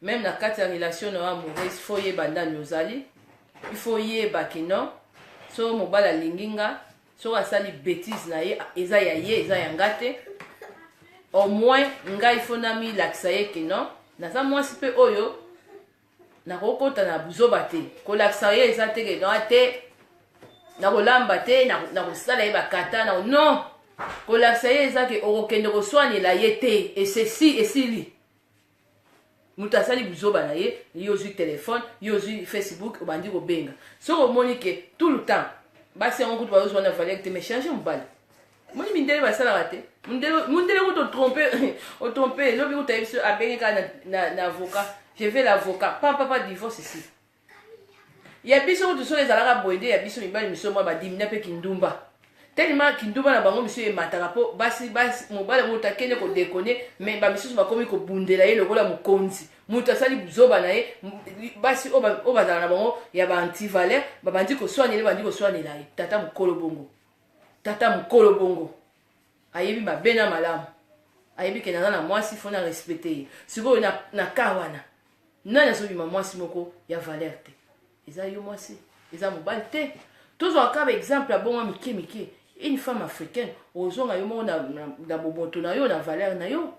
Même na kati ya relation na yo amoureuse, faut yeba ndani ozali. Il faut yeba ke non, so mobali alingi nga, soki asali bétise na ye, eza ya ye, eza ya nga te. Au moins ngai faut namilakisa ye ke non, naza mwasi mpe oyo nakokota na buzoba te. Kolakisa ye eza te ke non te, nakolamba te, nakosala ye bakata na non. Kolakisa ye eza ke okokende koswanela ye te. Esesi esili, moto asali buzoba na ye, ye ozwi telefone, ye ozwi Facebook, obandi kobenga. Soki omoni ke tout le temps basi yango kutu bazozwa na valeur te, mais change mobali. Moni mindele basalaka te. Mundele kutu otrompe, otrompe, lobi kutu ayebi so abenge kaka na avocat: "Je vais l'avocat", pa papa, divorce ici. Ya biso kutu soki ezalaka boye nde ya biso mibali miso mwa badimina mpe kindumba, tellement kindumba na bango miso emataka mpo basi basi. Mobali moto akende kodéconner, mais bamisusu bakomi kobundela ye lokola mokonzi. Moto asali buzoba na ye, basi oyo bazala na bango ya baantivaleur babandi koswanela, bandi koswanela ye. Tata mokolo bongo, tata mokolo bongo ayebi mabe na malamu, ayebi ke naza na mwasi, faut na respecter ye. Sikoyo na ka wana, nani azobima mwasi moko ya valeur te? Eza yo mwasi, eza mobali te. Tozwaka baexemple ya bongo mike mike. Une femme africaine, ozonga yo moko na bomoto na yo, na valeur na yo.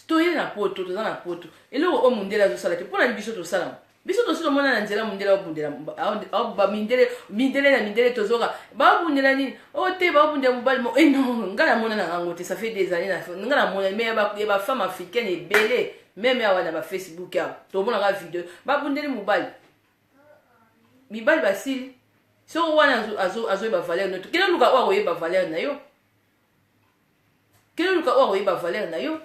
Toye na poto, toza na poto, eloko oyo mundele azosala te, mpona biso tosala. Biso tosi tomona na nzela mundele abundela mindele, mindele na mindele tozoka babundela nini? O te, babundela mobali mo. E non, nga namona na yango te, ça fait des années nga namona. Mais ya bafemme africaine ebele, même awa na bafacebook awa, tomonaka video babundeli mobali, mibali basili. Soki wana azoyeba valeur na yo, kende luka oyo akoyeba valeur na yo. Kende luka oyo akoyeba valeur na yo.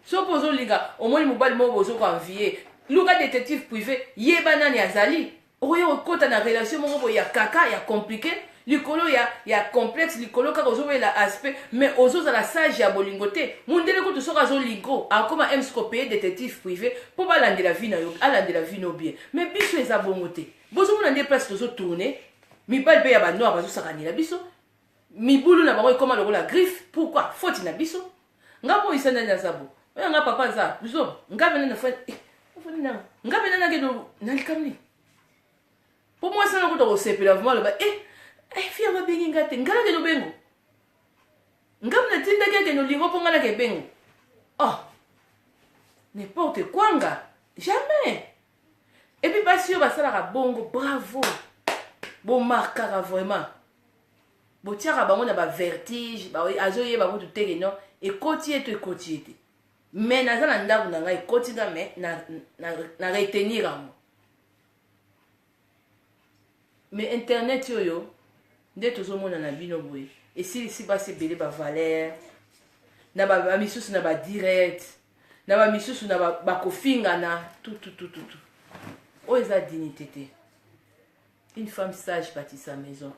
So mpo ozolinga, omoni mobali moko bozokoenvier, luka détective privé, yeba nani azali. Okoya kokɔta na relation moko boye ya kaka ya compliqué, likolo ya complexe, likolo kaka ozowela aspect, mais ozozala sage ya bolingo te. Mundele kutu soki azolingo, akoma ms kopayer détective privé mpo balandela vie na yo, alandela vie no bien. Mais biso eza bongo te. Bozomona nde place tozotourner. Mibali mpe ya banoir bazosakanela biso, mibulu na bango ekóma lokola griffe. Pourquoi? Faute na biso. Nga moyisa nani aza bo oyo nga papa aza buzoba. Nga pene nga pene nakende na likambo nini mpo mwasi wana kuta kosepela vraiment, aloba: "E fi yango abengi nga te, nga nakende obengo, nga natindaki akende olingo mpo nga nake ebengo." Oh, n'importe quoi! Nga jamais. Et puis basi oyo basalaka bongo, bravo, bomarkaka vraiment, botiaka bango na bavertige. Azoyeba kutu teke non, ekoti ye to ekoti ye te. Mais naza na ndako na ngai, ekoti nga, mais na retenir yango. Mais internet oyo nde tozomona na bino boye, esilisi basi ebele bavaleur na bamisusu, na badirect na bamisusu, na bakofingana tututututu. Oyo eza dignité te. Une femme sage bâtit sa maison.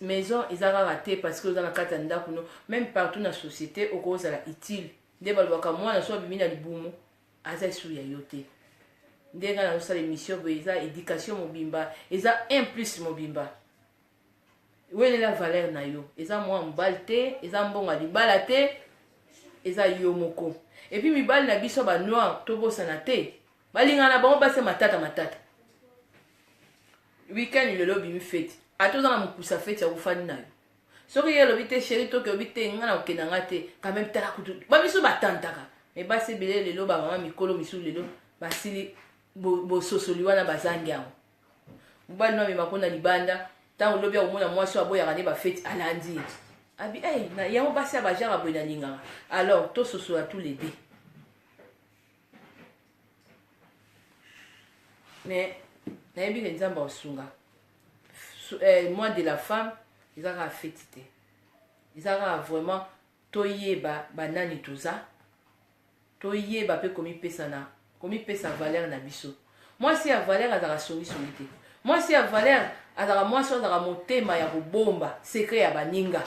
Maison eza kaka te parce que oza na kati ya ndako no, même partout na société okozala utile. Nde balobaka mwana so abimi na libumu, aza esu ya yo te. Nde ngai nazosala émission boye, eza éducation mobimba, eza un plus mobimba. Welela valeur na yo. Eza mwa mobali te, eza mbongo ya libala te, eza yo moko. Et puis mibali na biso banoir, tobosana te, balingana na bango basi matata matata. Weekend lelo obimi feti, ata oza na mokusa, feti ya kofandi na yo. Soki ye alobi te: "Chéri, toke", obi te: "Nga na kokenda nga te." Quand même, tala kutu bamisu batantaka. Me basi ebele lelo, bamama mikolo misusu lelo basili bososoli wana, bazangi yango. Mobali no amema mpona libanda, ntango lobi akomona mwasi oyo aboyaka nde bafeti, alandi ye, abi hey, na yango basi ya bajare boye nalingaka. Alors tososola tous les deux. Mais nayebi ke Nzambe akosunga. Mois de la femme eza kaka feti te, eza kaka vraiment toyeba banani toza, toyeba mpe komipesa na komipesa valeur na biso. Mwasi ya valeur azalaka songisongi te. Mwasi ya valeur azalaka mwasi oyo azalaka motema ya kobomba secret ya baninga.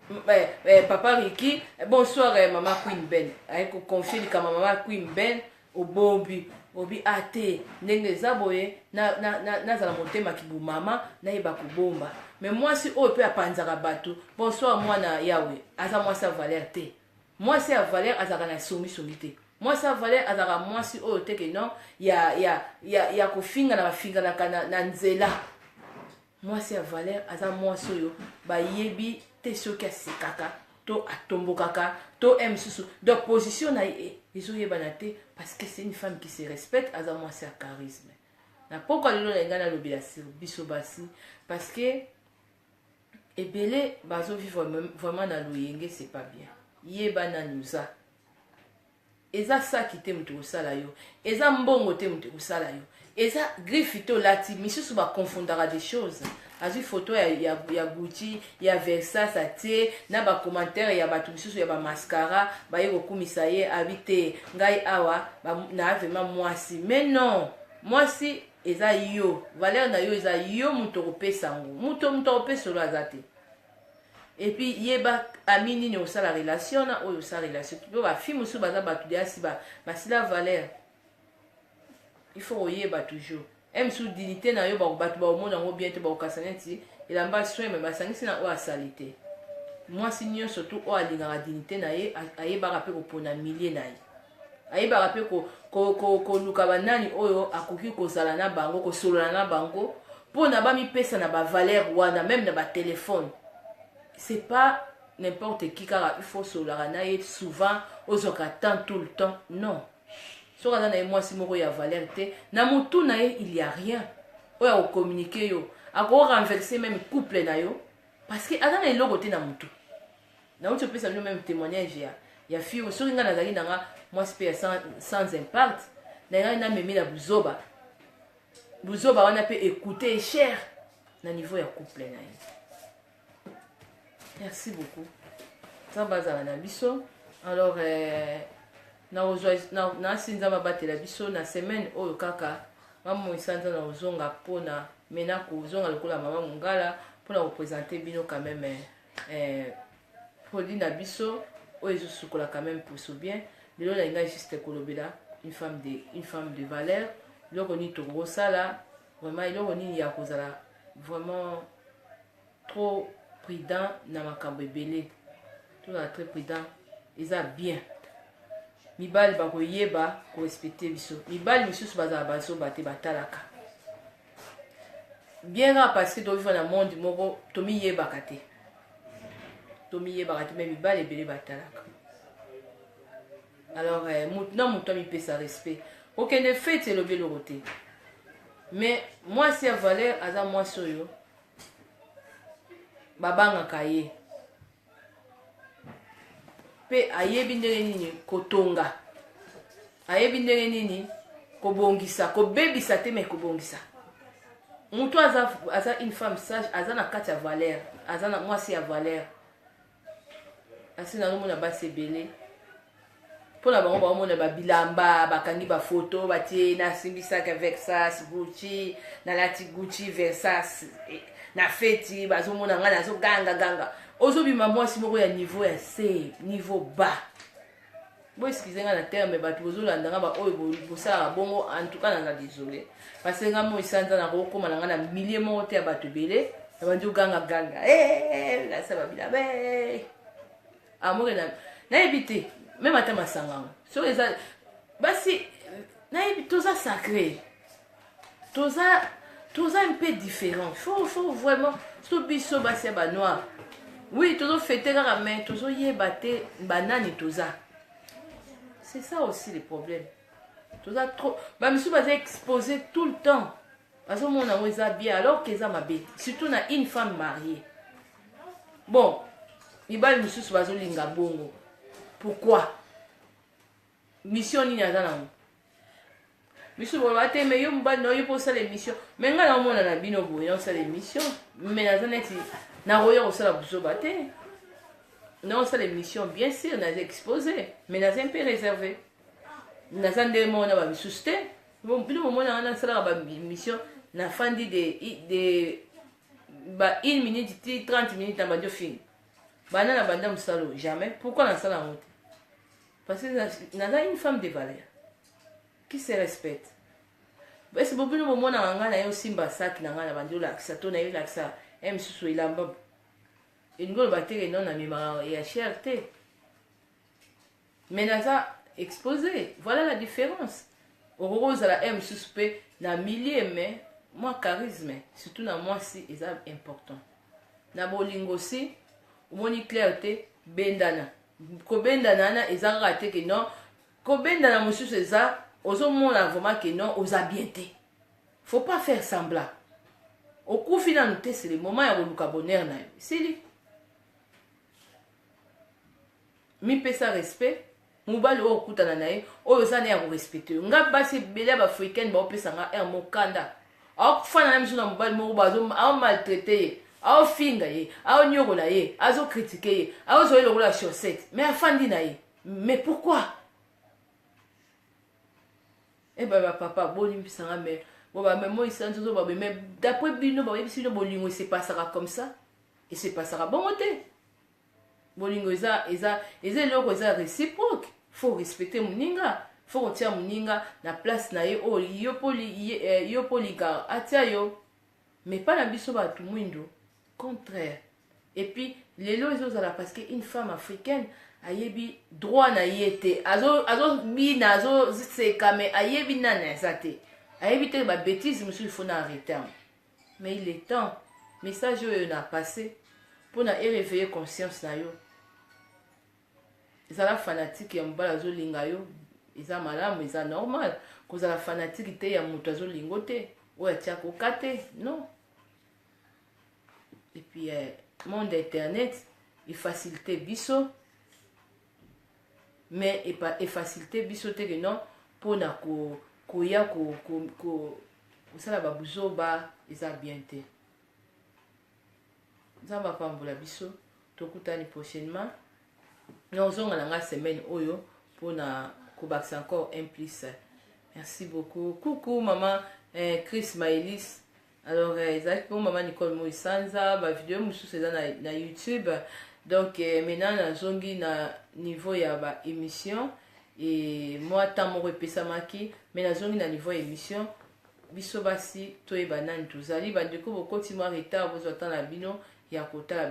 Eh, eh, papa Ricky, eh, bonsoir eh, mama Queen Ben. Aye ko confier likama mama Queen Ben obombi obi a ah, te ndenge eza boye nazala na, na, na motema kibumama nayeba kobomba me mwasi oyo mpe apanzaka bato bonsoir mwana yawe aza mwasi ya valeur te mwasi ya valeur azalaka na songisongi te mwasi ya valeur azalaka mwasi oyo te ke non ya, ya, ya, ya kofingana bafinganaka na, na nzela Mwasi ya valeur aza mwasi oyo bayebi te soki asekaka to atombokaka to un mosusu donc position na ye ezoyebana te parce que c'est une femme qui se respecte aza mwasi ya charisme na pokwa lelo na ngai nalobela sur biso basi parce que ebele bazovivre vraiment na loyenge c'est pas bien yeba nani oza Eza saki te moto ekosala yo, eza mbongo te moto ekosala yo, eza griffe te olati. Misusu ba confondaka des choses. Azwi photo ya, ya, ya Gucci, ya Versace atie na ba commentaire ya bato misusu ya ba mascara baye kokumisa ye abi te ngai awa ba, na vraiment mwasi. Mais non, mwasi eza yo, valeur na yo eza yo moto okopesa yango. Moto moto akopesa yo aza te. Et puis yeba ami nini osala relation na oyo osala relation mpo ba fille mosusu baza bato deya si basila valeur il faut koyeba toujours e mosusu dignité na yo bato bakomona yango bien te bakokasa neti elamba soin me basangisi na oyo asali te mwasi nyonso tu oyo alingaka dignité na ye ayebaka mpe kopona milie na ye ayebaka mpe koluka banani oyo akoki kozala na bango kosolola na bango mpo na bamipesa na bavaleur wana meme na batelefone c'est pas n'importe qui kaka il faut osololaka na ye souvent ozwaka temps tout le temps non soki aza na ye mwasi moko ya valeur te na motu na ye il y a rien oyo akokommunike yo ako renverser meme couple na yo parce que aza na eloko te na motu Nauti opesa bino meme témoignage ya ya fille oyo soki ngai nazalaki na nga mwasi mpe ya sans, sans impact na ngai namemi na buzoba buzoba wana mpe ekute cher na niveau ya couple na ye merci beaucoup nzambe azala na biso alors euh, nakozwa nasi nzambe abatela biso na semaine oyo kaka mamoi sanza na kozonga mpona me nakozonga lokola mama mongala mpona kopresente bino quand même eh, eh, produit na biso oyo ezosukola quand même poso bien lelo nalingai juste kolobela une femme de, une femme de valeur eloko nini tokokosala vraiment eloko nini ya kozala vraiment trop prudent na makambo ebele tozala très prudent eza bien mibali bakoyeba korespecte biso mibali misusu bazala bazoba te batalaka bien kaka parce que tovivre na monde moko tomiyebaka te tomiyebaka te me mibali ebele batalaka alors eh, motu na motu amipesa respect okende feti elobi eloko te mais mwasi ya valeur aza mwasi oyo babangaka ye mpe ayebi ndenge nini kotonga ayebi ndenge nini kobongisa kobebisa te me kobongisa moto aza, aza une femme sage aza na kati ya valeur aza na mwasi ya valeur asi nazomona basi ebele mpo na bango baomona babilamba bakangi bafoto batie nasimbisaka versas gucci nalati gucci versas eh, na feti bazomona ngai nazogangaganga ozobima mwasi moko ya niveau ya se niveau bas boeskize ngai na terme bato bozolanda ngai baoyo bosalaka bongo en tout cas naza désolé parce que ngai moi sanza nakokoma na ngai na milie moko te ya bato ebele nabandi ogangaganga eh, nasala babilamba eh. Amour na nayebi te meme ata masanga yango soki eza basi nayebi toza sacré toza toza un peu différent faut faut vraiment so biso basi ya banoir oui tozofete kaka mais tozoyeba te banani toza c'est ça aussi le problème toza trop bamisusu baza exposé tout le temps bazomona yango eza bien alors que eza mabe surtout na une femme mariée bon mibali mosusu bazolinga bongo pourquoi mission nini aza nango misu boloba te me yo mobali na yo mpo osala émission me ngai naomona na bino boye naosala émission me naza neti nakoya kosala buzoba te naosala émission bien sûr naza exposé mais naza mpe réservé naza ndenge moko na bamisusu te bino bomona wana nasalaka bamission nafandi de, de ba 1 minute ti 30 minute na bandi ofinga Banda na banda mosala oyo jamais. Pourquoi nasala yango te? Parce que naza une femme de valeur qui se respecte. Ese bobino bomonaka ngai naye osimba saki na ngai na bandi olakisa to naye olakisa ye mosusu elamba elingi oloba te ke non namemaka ya cher te, mais naza exposé. Voilà la différence. Okoki ozala ye mosusu mpe na milieu, mais mwa charisme, surtout na mwasi, eza important. Na bolingo, si omoni clair te, bendana. Kobendana wana eza kaka te ke non, kobendana mosusu eza ozomona vraiment ke non, oza bien te. Faut pas faire semblant. Okufi nanu te, c'est le moment ya koluka bonheur na yo. Esili, mipesa respect. Mobali oyo okutana na ye, oyo oza na ye ya korespecte yo. Nga basi ebele ya baafricaine baopesa nga aire mokanda, aofanda na miso na mobali moko, aomaltraite ye, aofinga ye, aonyokola ye, azocritiquer ye, aozwa ye lokola chaussette, mais afandi na ye. Mais pourquoi? Eba bapapa, bolimbisanga, mais bo moi nzozo babe, mais d'après bino, bayebisi bino bolingo esepasaka comme ça? Esepasaka bongo te. Bolingo eza eloko eza réciproque. Faut respecter moninga, faut kotia moninga na place na ye oyo yo mpo olingaka atia yo. Mais mpa na biso bato mwindo, contraire. Et puis lelo ezozala parce que une femme africaine ayebi droit na ye te. Azobina, azoseka, mais ayebi nani aza te, ayebi te. Babêtises mosusu, il faut na arrêter yango. Mais il est temps, message oyo na passé mpona eréveiller conscience na yo. Ezala fanatique ya mobali azolinga yo, eza malamu, eza normal. Kozala fanatique te ya moto azolingo te, oyo atiaka oka te, non. Et puis monde internet efacilité biso, mais efacilité biso te ke non, mpona koya kosala babuzoba, eza bien te. Nzambe apambola biso. Tokutani prochainement. Nazonga na nga semaine oyo mpona kobakisa encore un plus. Merci beaucoup. Coucou mama Chris Maelis. Alors ezalaki mpo mama Nicole Moisanza. Bavideo mosusu eza na YouTube. Donc maintenant nazongi na niveau ya baémission e mwa temps moko epesamaki, mais nazongi na niveau ya émission. Biso basi toyeba nani tozali. Bandeko bokoti mwa retard, bozwa temps na bino ya kotala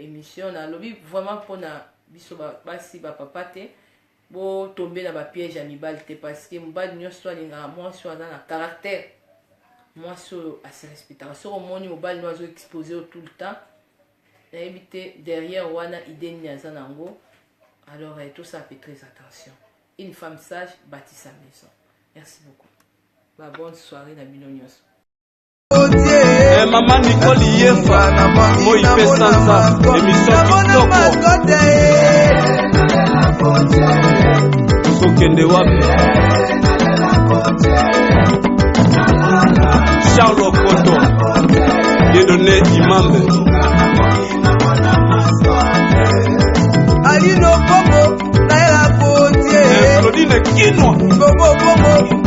émission. Nalobi vraiment mpona biso basi, bapapa te. Botombe na bapiège ya mibali te, parce que mobali nyonso alingaka mwasi oyo aza na caractère, mwasi oyo ase respectaka. Soki omoni mobali no azoexpose yo tout le temps, nayebi te derrière wana idée nini aza nango. Alors tosala mpe très attention. Une femme sage bâtit sa maison. Merci beaucoup, ba bonne soirée na bino nyonso. Mama Nicole Yefa, moi mpe sanza émission kitoko. Tokende wapi? Charles Okoto, Dieudonné Imambe. Alino Bongo nayela kotie. Claudine Kinwa. Bongo bongo.